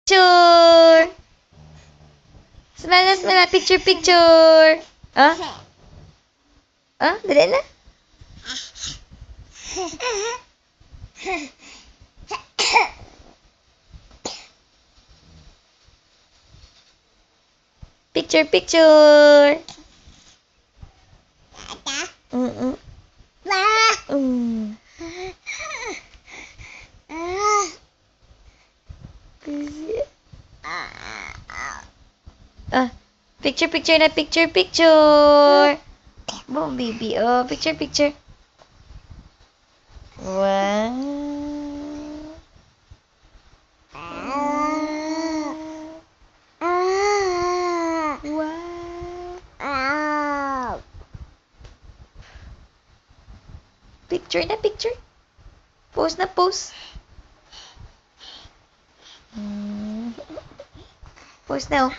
Picture! Smile na, smile na. Picture, picture. Ah? Ah, dali na. Picture, picture. Ah, picture, picture na, picture, picture. Boom, baby. Oh, picture, picture. Wow. Wow. Picture na, picture. Pose na, pose. Pose na, oh.